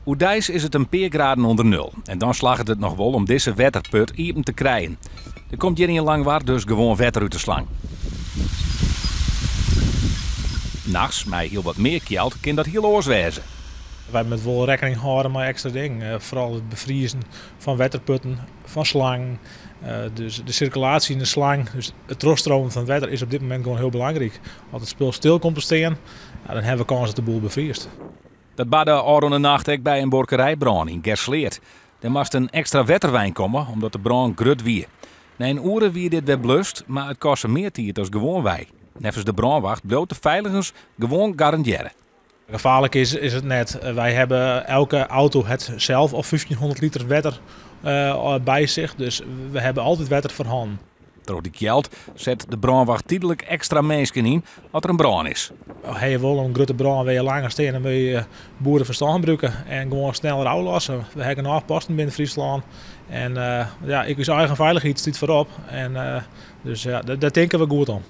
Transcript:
Oerdeis is it in pear graden ûnder nul en dan slagget it noch wol om dizze wetterput iepen te krijen. Der komt hjir yn Langwar dus gewoan wetter út de slang. Nachts, mei hiel wat mear kjeld, kin dat hiel oars wêze. Wy moatte wol rekkening hâlde mei ekstra dingen. Foaral it befriezen fan wetterputten, fan slangen. Dus de sirkulaasje yn de slang, dus it trochstromen fan it wetter is op dit momint gewoan hiel belangryk. As it spul stil komt te stean, dan hawwe we kâns dat de boel befriest. Dat barde ôfrûne nacht ek by in buorkerijbrân yn Gersleat. Der moast in ekstra wetterwein komme omdat de brân grut wie. Nei in oere wie dit wer blust, mar it koste mear tiid as gewoanwei. Neffens de brânwacht bliuwt de feiligens gewoan garandearre. Gefaarlik is, is it net. Wy hawwe elke auto hat sels al 1500 liter wetter by sich, dus we hawwe altyd wetter foar hannen. Troch de kjeld set de brânwacht tydlik ekstra minsken yn as der in brân is. Ha je wol in grutte brân wêr je langer stean, dan moatte je boereferstân brûke en gewoan sneller ôflosse. We ha genôch posten binnen Fryslân en ja, ek ús eigen feilichheid stiet foarop. En dus ja, dêr tinke we goed om.